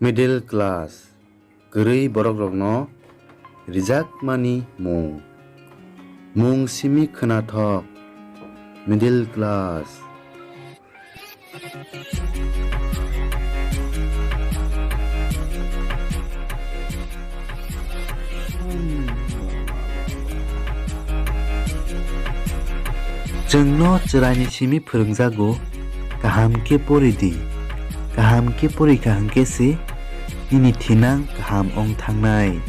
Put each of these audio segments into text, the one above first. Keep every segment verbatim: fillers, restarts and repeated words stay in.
Middle class, kwrwi borokrokno rijakmani mung. Mung simi khwnathok, middle class. Chwngno chwraini simi phwrwngjago, kaham khe pori di. Kaham khe pori kha hwnkhe se nini thinang kaham wng thangnai.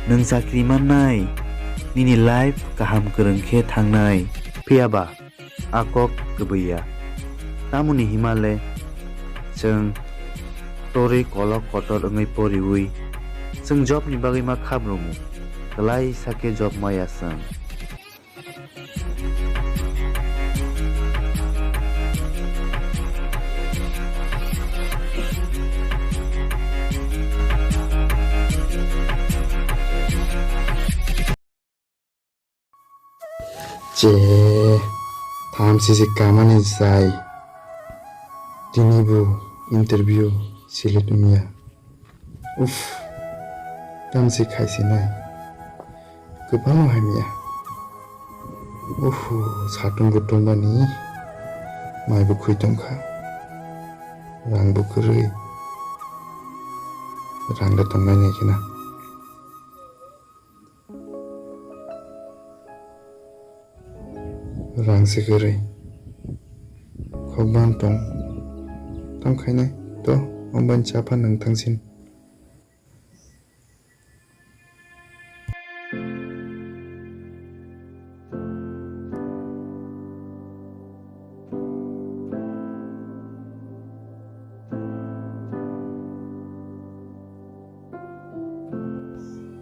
Nwng chakri mannai, nini life kaham kwrwng khe thangnai. Phiya ba a kok kwbwi ya. Tamoni hima le chwng torwi kolok kotor wngwi poriwi chwng job ni bagwi ma khabrwmu. Kwlai sa khe job maya chwng. Che, tham sisi kamani jai. Tini bo interview select wngya. Uff, tamsi khaisinai. Kwbangma hamya. Uff, satung bo tongmani. Mai bo khwi tongkha. Rang bo kwrwi. Rang da tongnai nai khena. Rang se kwrwi. Khokbang tong. Tamo khainai to, ombani chapha nwng thangsin.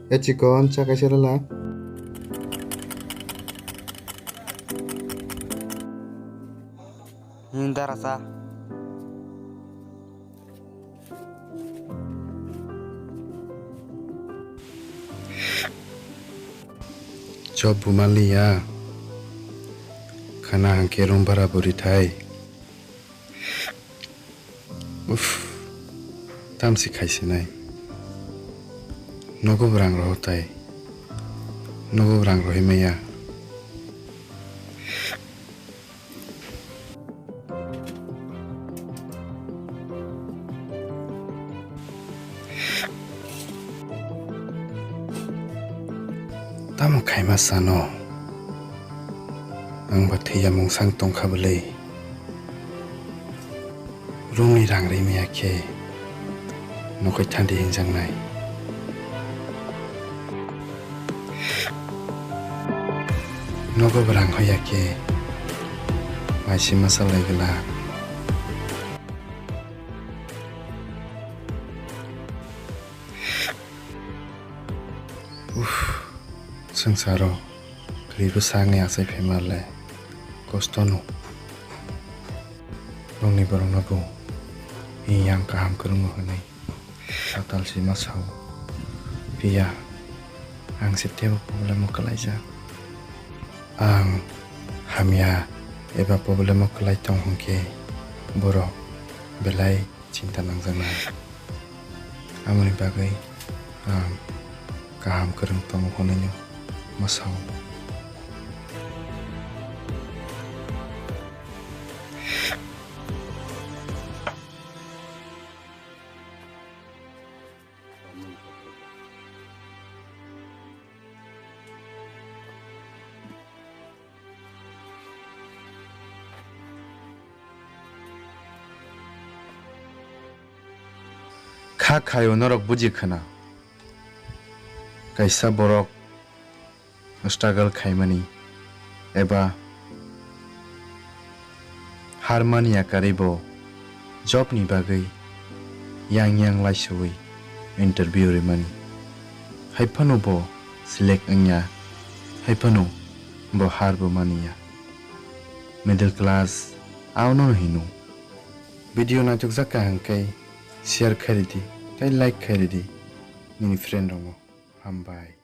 E chikon, cha kaisa rwla. Hmm, dara cha. Job bo manliya. Khana hangke room bhara bo rithai. Uff, tamsi khaisinai. Nogo bo rang roho tai. Nogo bo rang rohoi maya. Tamo khaima sano, ang ba thwiya mungsang tongkha bwlwi. Room ni rang rimaya khe nokhoi thandi hinjaknai. Nogo bo rang hoya khe maisi masa lai gla. Uff, swngcharo kwrwi bwsa wngwi achai phaima le kosto no. Nokni borokno bo yang kaham kwrwngo hwnwi satal sima sao. Phiya ang se teibo problem o kwlaijak. Ang hamya eba problem o kwlai tong hwnkhe borok belai chinta nangjaknai. Amoni bagwi ang kaham kwrwng tongo hwnwi mwsao. Kha khaio norok buji khwna, kaisa borok struggle khaimani eba har mani yakarwi bo job ni bagwi yang yang laisowi interview rimani. Haiphano bo select wngya, haiphano bo har bo maniya. Middle class aono hino. Video naithokjak kaham khe share khairidi tei like khairidi nini friend rokno. Hambai.